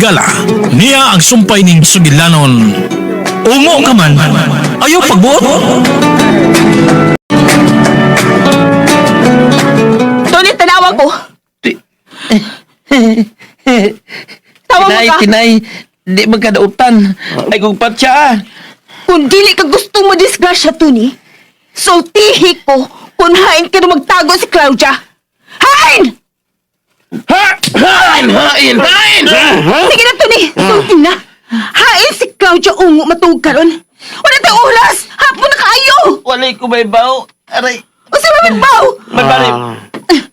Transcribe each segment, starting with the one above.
Higala. Niya ang sumpay ning sugilanon. Ungo ka man, ayaw pagbuot. Tony, tanawa ko. Tawa mo Tinay, ka. tinay. Di man ka nautan. Ay kung patya ah. Kung dili ka gusto mo disgrasya, Tony, sultihi ko kung hain ka na magtago si Claudia. Hain! Ha! Hain! Hain! Hain! Sige na, Tony. Sulti na. Hain si Claudia ungo matuog karon. Wala tayong oras. Hapon na kaayo. Walay ko may bao. Aray. O sa mga baw. Balbalik.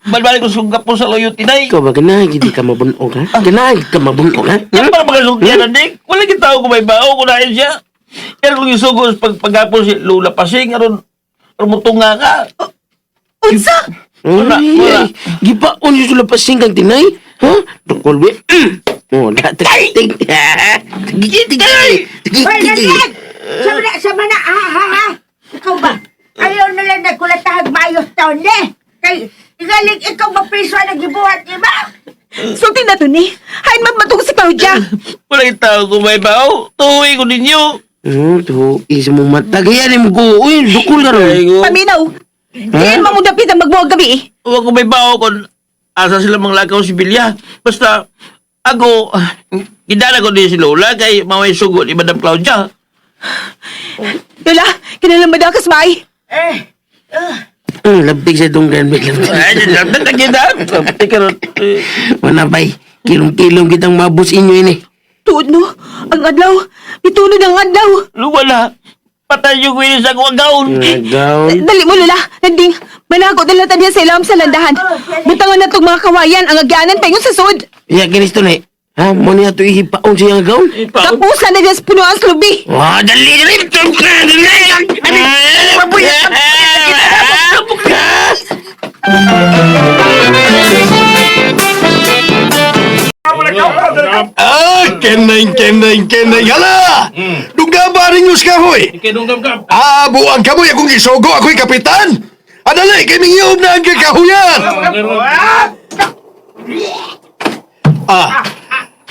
Balbalik ko sugap po sa loyo, tinay. Ikaw ba ganahan hindi ka mabunog ha? Ganahan ka mabunog ha? Yan para magasultihan na dik. Wala kita ko may bao kung nain siya. Yan kung isugos pag pagapon si Lula Pasing, aron aron mutunga ka. Unsa? Wala, wala. Gipaon yung sula pasing kang tinay? Ha? Tukol we. Oh, da ting. Tige tige. Tige Hoy, tige. Nandiyan! Sama na, sama na, ha, ha, ha! Ikaw ba? Ayaw na lang nagkulatahag maayos taon, eh! Kay, igaling ikaw mapiso ang nagibuhat, di ba? Sulti na, Tony. Hain magmatug si Claudia. Wala kita ko may bao. Tuwi ko ninyo. Oh, to isa mo mata gaya ni mo ko. Uy, dukol ka ron. Ay ko. Paminaw. Diyan mo dapit ang magbuwag gabi eh. Huwag ko may bao kung asa sila manglakaw si Bilya. Basta, ako, gidala ko din si Lola kay mamay sugot ni Madam Claudia. Lola, kinalamadakas maay. Eh, Labig sa dunggan may labig. Ay, nagkita. Teka ron. Wala bay. Kilong-kilong kitang mabos inyo ini. Tuod no, ang adlaw. Mitunod ang adlaw. Wala. Patay yung winis sa akong gown. Nagaw. Dali mo, Lola. Nanding, manago dala ta diya sa ilam sa landahan. Butangan na tong mga kawayan ang agyanan paingon sa sud. Ya kinis to ni. Ha, mo niya to ihipaon sa iyang gaon. Kapusan na diya sa punuan sa lubi. Wah, dali dali. Dali. Ah, keneng, keneng, keneng. Hala! Dungga ba rin yung kahoy? Ah, buang kamoy akong isogo, ako'y kapitan! Adali, kay mingiyom na ang kakahuyan! Ah,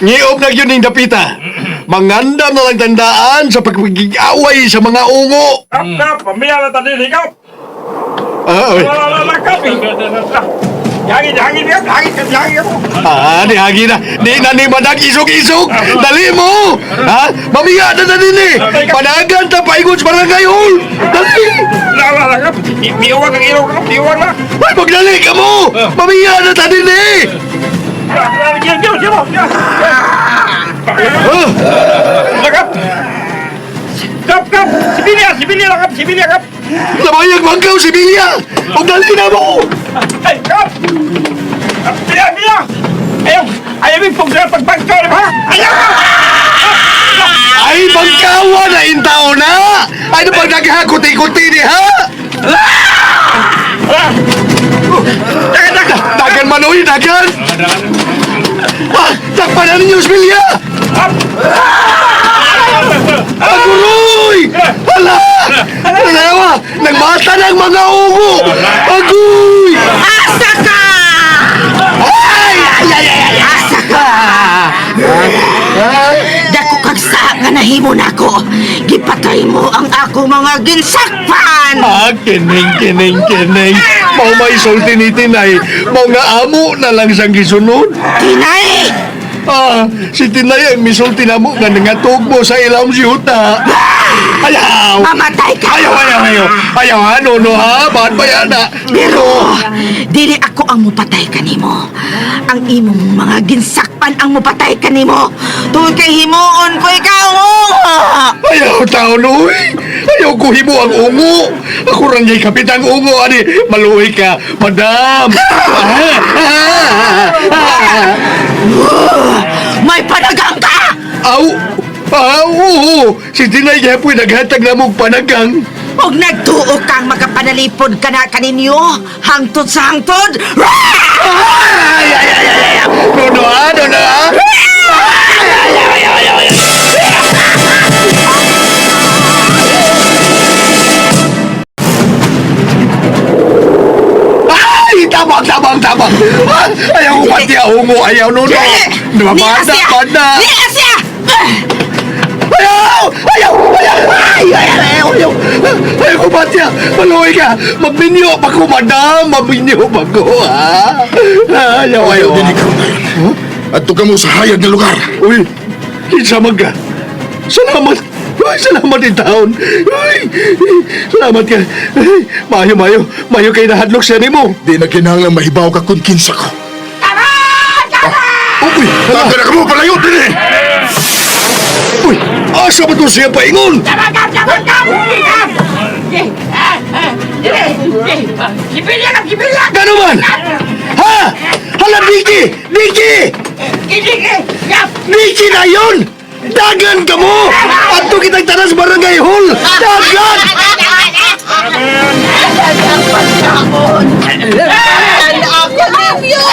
ngiyom na yun yung dapita. Mangandam na lang tandaan sa pagpag-away sa mga ungo. Kap, kap, pamilya na tadi ni kap. Ah, oy. Wala, wala, kap. Hangin, hangin, kap, hangin, kap, hangin, kap. Ah, di hagi na. Di na ni madag isog-isog. Dali mo. Ha? Mamiya na na din eh. Panagan ta paingon sa barangay hall. Dali. Wala, wala, kap. Miuwag ang ilaw, kap, miuwag na. Ay, magdali ka mo. Mamiya na ta din eh. Wala, wala, gila, gila, gila. Ah, Wala, kap. Kap, kap, sibilya, sibilya na, kap, sibilya, kap. Labayag bangkaw si Bilya. Og dali na mo. Ay, kap. Kap, Bilya, bilya. Ayaw, ayaw yung pagsa pagbangkaw, di ba? Ayaw! Ay, bangkawa na intao na. Ay, ano pag naghakuti-kuti ni ha? Dagan, dagan. Dagan manoy, dagan. Ah, takpan na ninyo si Bilya. Aguroy! Hala! Dalawa! Nagmata ng mga ungo! Agoy! Asa ka! Ay! Ay! Ay! Ay! Ay! Asa ka! Dako kag sa nga nahimo nako. Gipatay mo ang ako mga ginsakpan. Ah, kining, kining, kining. Mao may sulti ni Tinay. Mao nga amo na lang siyang gisunod. Tinay! Ah, si Tinay ang misulti na mo nga nangatog mo sa ilang siyuta. Ayaw! Mamatay ka! Ayaw, ayaw, ayaw! Ayaw, ha? No, no, ha? Bakit ba yan, ha? Pero dili ako ang mupatay kanimo. Ang imong mga ginsakpan ang mupatay kanimo. Tungod kay himuon ko ikaw. Ayaw, tao, Noy! Ayaw ko himo ang ungo! Ako rang yay kapitang ungo, ani! Maluhi ka, madam! Ah, ah, ah, May panagang ka! Aw! Aw! Oo! Si Tinay Gepoy naghatag na mong panagang! Ug nagtuo kang makapanalipod ka na kaninyo, hangtod sa hangtod. Ay, ay, ay, ay, ay! No, no, ah, no, no, ah! Ay! Tabang, tabang, tabang! tabang. Ayaw ko pati ungo, ayaw no no. Bana, bana. Niya siya! Ayaw! Ayaw! Ayaw! Ay! Ayaw! Ayaw! Ayaw! Ayaw ko batya! Maluwi ka! Mabinyo pa ko, madam! Mabinyo pa ko, ha? Ayaw, ayaw, Ayaw din ikaw na yun. Adto ka mo sa hayag nga lugar. Uy! Kinsa man ka? Salamat! Uy, salamat in taon! Uy! Salamat ka! Ay, mayo, mayo! Mayo kay nahadlok siya nimo! Di na kinahanglan mahibaw ka kung kinsa ko. Uy! Hala! Taga na ka mo palayo din eh! Uy! Asa ba to siya paingon? Gano man? Ha? Hala, Vicky! Vicky! Vicky na yun! Dagan ka mo! Ato kitang tanas barangay hall! Dagan! Ako ninyo!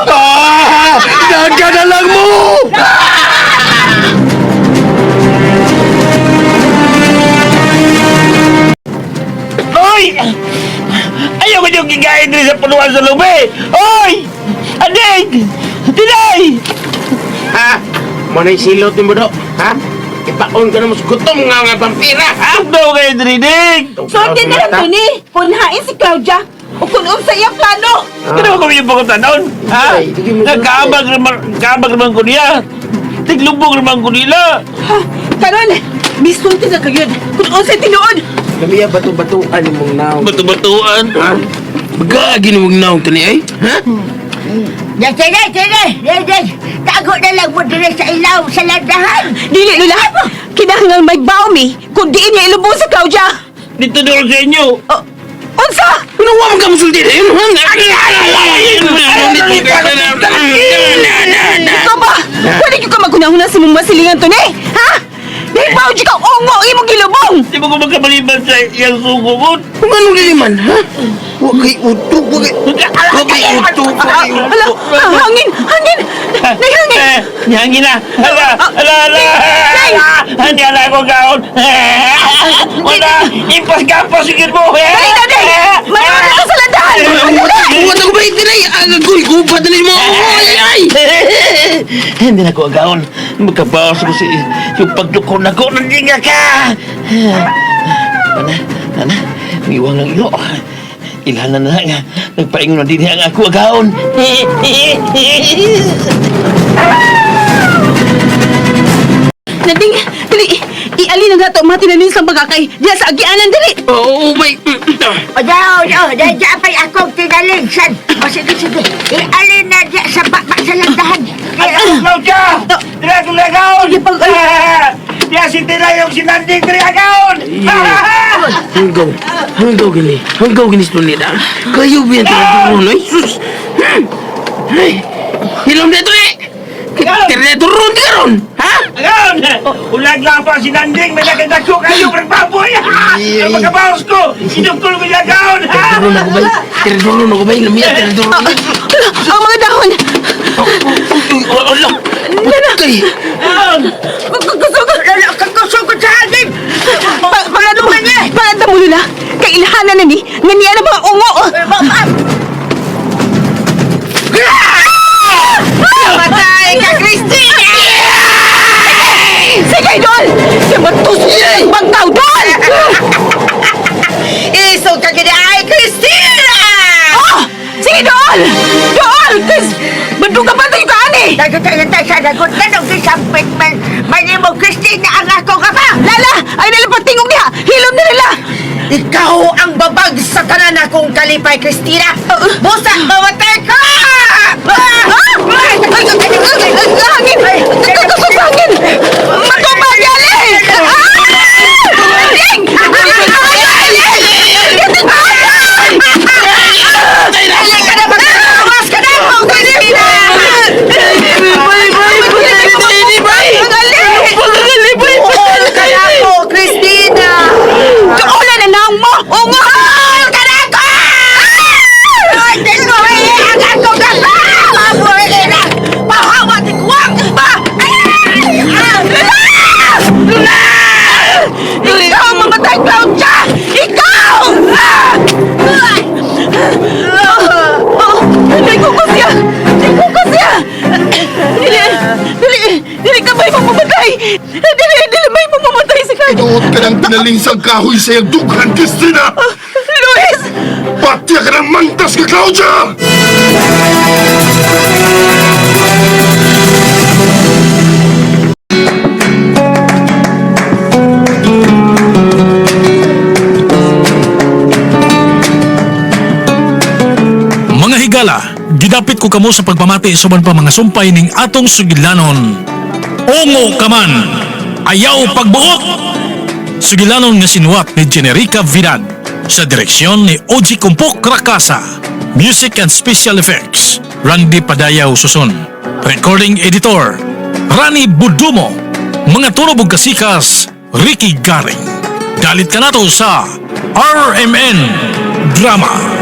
Ah! Dagan na lang mo! Oy! Ayaw ko niyong gigain din sa punuan sa lube! Oy! Ading! Tinay! Ha? Mo na silot ni mo do. Ha? Ipaon ka na mo sa gutom nga nga vampira, ha? Tugnaw kayo dirinig! Sulti na lang, Tony! Kung hain si Claudia, o kung unsa iyang plano! Kano ba kami yung pagkatanon? Ha? Ay, sige mo, Nagkaabag naman, kaabag naman ko niya. Tiglubog naman ko nila. Ha? Karon, misulti na kayo. Kung unsa tinuod! Kami ya bato-batuan imong naong. Bato-batuan. Ha? Bagagi ni mong naong tani ay? Ha? Ya, sige, sige! Sige! Tago na lang mo dire sa ilaw sa landahan! Dili, Lola! Kinahanglan may baumi kung diin niya ilubong sa Claudia! Dito doon sa inyo. O, unsa? Ano wa man ka musulti na yun? Ha? Ikaw ba? Pwede ka maghunahuna sa mong masilingan, Tony? Ha? Dahil ba ka ungo imong gilubong? Di mo ko magkabaliban sa iyang sugod. Kung anong liliman, ha? Wa kay utok, wa kay... Wa kay utok, wa kay Hala, utok. hangin, hangin! Nay, hangin! Eh, hangin na. Hala, hala, hala. Hindi ala ko gaon. Wala, impas-gampas sigit mo. Dali na, Day! Mayroon na sa landahan! Dali! Buhat ako ba itinay? Agagoy, gubat na mo! Ay, ay! Hindi na ko agaon. Magkabawas ko si yung pagduko na ko. Nandinga ka! Ana, ana, miwang ng ilo. Ilhan na na nga. Nagpaingon na din ang ako agaon. Nanding, dali! Ialin na nato ang mga tinanin sa bagakay. Diya sa agianan, dali! Oo, may... O, daw, daw, diya pa'y akong tinaligsan. O, sige, sige. Ialin na diya sa baba sa landahan. Claudia! Dira ko agaon! Sige, pag- Diya si Tinay yung sinanding diri agaon! Hanggaw, hanggaw gini. Hanggaw gini sa tunid, ha? Kayo ba yan tinaturo, ay? Sus! Ay! Hilom na ito, eh! Tinaturo, karon! Ha? Agaon! Ulag lang pa si Nanding, may nakadako kayo ng baboy! Ang magkabawas ko! Sinugtol ko niya agaon! Tinaturo na ko ba? Tinaturo na ko ba? Lamia, tinaturo na. Ang mga dahon! Ala! Patay! Kusugod! Lalo, kakusugod sa hangin! Pagano Paganda mo, Lola! Kay ilhanan na ni, nga niya na mga ungo! Matay ka, Christina! Sige, Dol! Kaya matusok ang bangkaw, Dol! Isog ka gini ay, Christina! Oh! Sige, Dol! Dol! Chris! Bandong ka ba tayo ka, ani? Dagot tayo tayo sa dagot na nung gisampit man. Manimo, Christina, ang ako ka pa! Lala! Ay nila patingog niya! Hilom na nila! Ikaw ang babag sa tanan akong kalipay, Christina! Busa, mamatay ka! Ah! Hangin! Kakusog sa hangin! Matubang gali! Ah! Ding! Dali ka na, magkakawas ka na ako, Christina! Buol ka na ako, Christina! Kaula na naong mo! Ungo! Buol ka na ako! Ay, Diyos ang ako ka pa! Mabuhay na! Pahawa ni Kuwang ba? Ay! Ah! Isuot ka ng pinalinsang kahoy sa iyang dughan, Christina! Luis! Patya ka ng mantas ka, Claudia! Mga higala, gidapit ko kamo sa pagpamati suban pa mga sumpay ning atong sugilanon. Ungo ka man, ayaw pagbuot! Sugilanon nga sinuwat ni Generica Vidad sa direksyon ni Oji Kumpok Rakasa. Music and Special Effects, Randy Padayaw Susun. Recording Editor, Rani Budumo. Mga tunog ug kasikas, Ricky Garing. Dalit ka nato sa RMN Drama.